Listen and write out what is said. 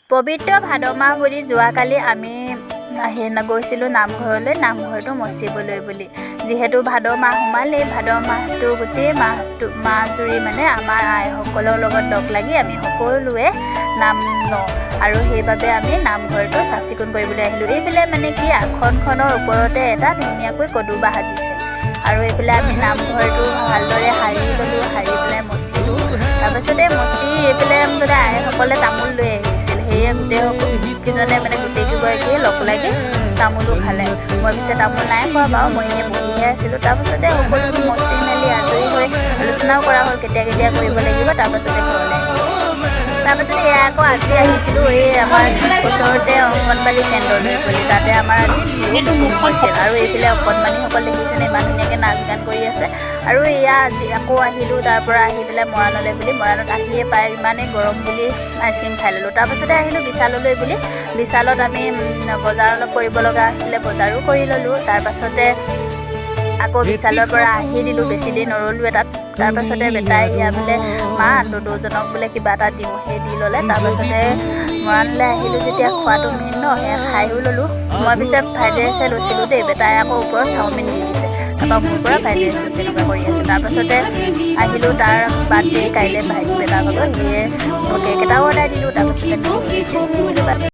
পবিত্ৰ ভাদ মাহ বুলি যোৱাকালি আমি আহি গৈছিলোঁ নামঘৰলৈ, নামঘৰটো মচিবলৈ বুলি। যিহেতু ভাদ মাহ সোমালেই, ভাদ মাহটো গোটেই মাহটো মাহজুৰি মানে আমাৰ আইসকলৰ লগত লগ লাগি আমি সকলোৱে নাম লওঁ আৰু সেইবাবে আমি নামঘৰটো চাফ চিকুণ কৰিবলৈ আহিলোঁ। এইফালে মানে কি, আসনখনৰ ওপৰতে এটা ধুনীয়াকৈ কদুবা সাজিছে আৰু এইফালে আমি নামঘৰটো ভালদৰে সাৰি ল'লোঁ, সাৰি পেলাই মচিলোঁ। তাৰপাছতে মচি এইফালে মুঠতে আইসকলে তামোল লৈ আহিছিল। সেয়ে গোটেই কেইজনে মানে গোটেইকেইগৰাকীয়ে লগ লাগি তামোলো খালে। মই পিছে তামোল নাই খোৱা বাৰু, মই এনেই বহিহে আছিলোঁ। তাৰপাছতে সকলোবোৰ মচি মেলি আজৰি হৈ আলোচনাও কৰা হ'ল কেতিয়া কেতিয়া কৰিব লাগিব। তাৰপাছতে ঘৰলৈ আহিলোঁ। তাৰপাছতে এয়া আকৌ আজি আহিছিলোঁ এই আমাৰ ওচৰতে অংগনবাড়ী কেন্দ্ৰলৈ বুলি। তাতে আমাৰ আজি বিহু হৈছিল আৰু এইফালে অকণমানিসকল দেখিছেনে, ইমান ধুনীয়াকৈ নাচ গান কৰি আছে। আৰু এয়া আজি আকৌ আহিলোঁ তাৰ পৰা আহি পেলাই মৰাণলৈ বুলি। মৰাণত আহিয়ে পাই ইমানেই গৰম বুলি আইচক্ৰীম খাই ল'লোঁ। তাৰপাছতে আহিলোঁ বিশাললৈ বুলি। বিশালত আমি বজাৰ অলপ কৰিব লগা আছিলে, বজাৰো কৰি ল'লোঁ। তাৰপাছতে আকৌ বিশালৰ পৰা আহি দিলোঁ, বেছি দেৰি নৰলোৱে তাত। তাৰপাছতে বেটাই ইয়া বোলে, মা, দুজনক বোলে কিবা এটা দিওঁ, সেই দি ল'লে। তাৰপাছতে মৰাণলৈ আহিলোঁ যেতিয়া খোৱাটো মেইন ন, সেয়া খায়ো ল'লোঁ। মই পিছে ফ্ৰাইড ৰাইচে লৈছিলোঁ দেই, বেটাই আকৌ ওপৰত চাওমিন দি দিছে। তাৰপৰা মোৰ পৰা ফ্ৰাইড ৰাইচ তেনেকুৱা কৰি আছে। তাৰপাছতে আহিলোঁ, তাৰ বাৰ্থডে কাইলৈ ভাইটি বেটাৰ ভাগৰ, সেয়ে কেক এটাও অৰ্ডাৰ দিলোঁ। তাৰপাছতে